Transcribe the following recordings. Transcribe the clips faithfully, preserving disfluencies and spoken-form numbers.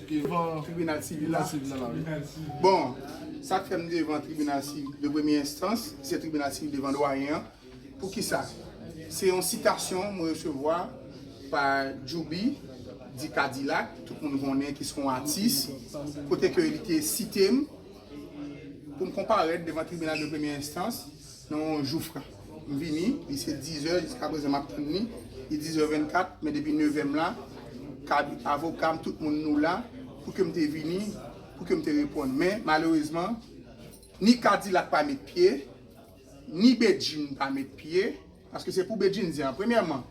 Devan tribinal sivil la. Bon, sa k fè m devan tribinal sivil de premye enstans, se tribinal sivil devan dwayen an. Poukisa? Se yon sitasyon mwen resevwa pa Djoubi, di Kadilak, tout moun konnen ki se yon atis, kote ke li te site m pou m konparèt devan tribinal de premye enstans nan yon jou fran. M vini, li se dizè, jiskaprezan m ap tann li, li dizè vennkat, men depi nevè m la, kab-, avoka m, tout moun nou la, pou ke m te vini, pou ke m te reponn. Men, malerezman, ni Kadilak pa met pye, ni Bedjine pa met pye, paske se pou Bedjine di an. Premyèman,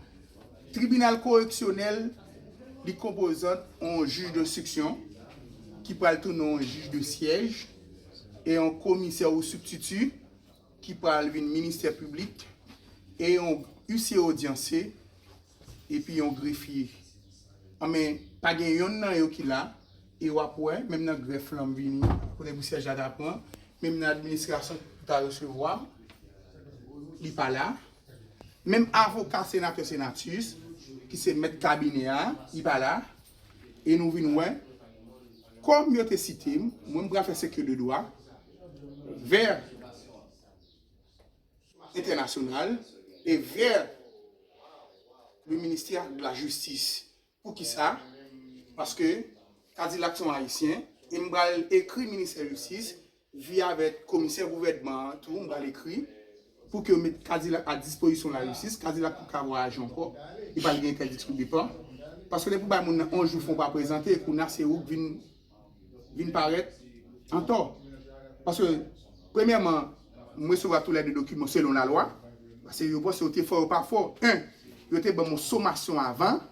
tribinal koreksyonèl, li konpozant yon jij denstriksyon ki pral tounen yon jij de syèj e yon komisè ou sibstiti ki pral vin ministè piblik e yon isye odyanse epi yon grefye. Anben, pa gen yonn nan yo ki la, e w ap wè, menm nan grèf lan m vini, kote pou syèj la ta pran, menm nan administrasyon pou ta resevwa m, li pa la. Menm avoka senatè Senatus, ki se mèt kabinè a, li pa la. E nou vin wè, kòm yo te site m, mwen m pral fè sekre de dwa vè entènasyonal e vè le ministè de la jistis. Poukisa? Paske Kadilak se yon ayisyen, e m pral ekri ministè jistis, via avèk komisè gouvènman an tou, m pral ekri pou ke yo met Kadilak a dispozisyon lajistis, Kadilak p ap ka vwayaje ankò, li pral gen entèdiksyon depa. Paske depi w bay moun nan yon jou fran w pa prezante, kounye a se ou k vin, vin parèt antò. Paske, premyèman, m resevwa toulède dokiman selon lalwa, paske yo panse yo te fò, yo pa fò. En, yo te ban m yon somasyon avan,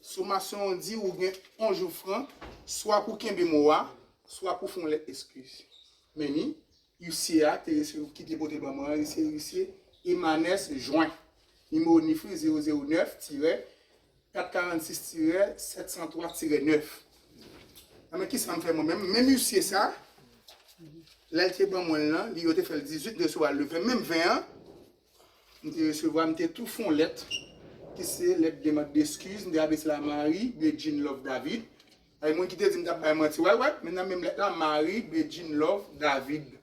somasyon an di ou gen yon jou fran, swa pou kenbe mo a, swa pou fè yon lèt eskiz. Men ni, isye a te resevwa, ki te pote ban mwen an, se isye Emanès Jwen, nimewo nif li zewo zewo nèf tirè kat karannsis tirè sèt san twa tirè nèf. Anben, kisa m fè mwen menm? Menm isye sa, lè l te ban mwen l lan, li yo te fè l dizuit, m te resevwa l le ven, menm ven an, m te resevwa, m te tou fè yon lèt, ki se lèt demann deskiz, m te adrese l a Marie Bedjine Love David. Ay, moun ki te di m t ap bay manti, wè, wè, men nan menm lèt la, Marie Bedjine Love David.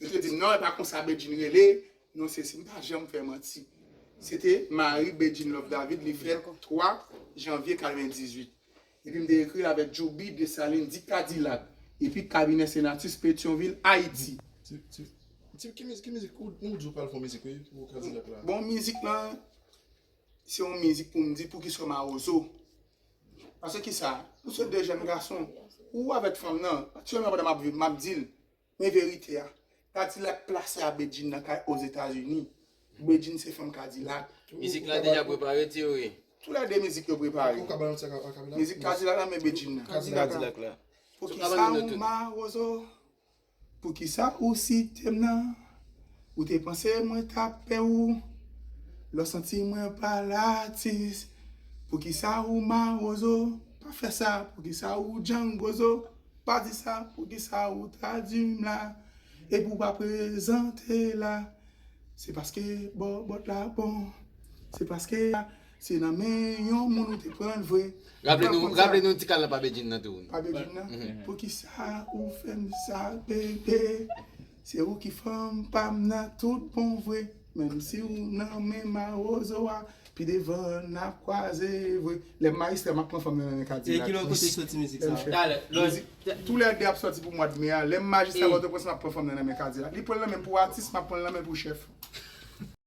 Yo te di m, non, e pa konsa Bedjine rele, non, se si, m pa janm fè manti. Se te Marie Bedjine Love David, li fèt twa janvye katrevendizuit. Epi m te ekri l avèk Djoubi Desalin, di Kadilak, epi kabinè Senatus, Petyonvil, Ayiti. Ti, ti, ti, ki mizik, ki mizik, ou, ou di w pral fè yon mizik, wi, pou Kadilak la. Bon, mizik lan, se yon mizik pou m di poukisa mawozo. Paske kisa? Nou se de jèn gason. Ou avèk fanm nan, aktyèlman pandan m ap viv, m ap di l, men verite a. Kadilak plase a Bedjine nan kay Ozetazini. Bedjine se fanm Kadilak. Mizik la deja prepare, Thierry. Toulède mizik yo prepare. Ou ka ba nou sa, a kapela? Mizik Kadilak la, men Bedjine nan. Kadilak la. Kadilak la. Poukisa ou mawozo? Poukisa ou site m nan? Ou te panse mwen t ap pè ou? Lè w santi mwen pa latis. Poukisa ou mawozo? Pa fè sa. Poukisa ou djangozo? Pa di sa. Poukisa ou tradui m la? Epi w pa prezante la? Se paske bòbòt la bon. Se paske se nan men yon moun ou te pran l vre. Raple nou, raple nou ti kal la pa Bedjine nan tou. Pa Bedjine nan? Poukisa ou fè m sa, bebe? Se ou ki fanm pa m nan tout bon vre. Menm si ou nan men mawozo a, pi devan n ap kwaze vre. Lè m majistra, m ap pran fanm nan nan men Kadilak. E ki lè w kote soti mizik sa? Talè, lè mizik, toulède ap soti pou mwa d me a. Lè m majistra Pòtoprens, m ap pran fanm nan nan men Kadilak. Li pran l nan men pou atis, m ap pran l nan men pou chèf.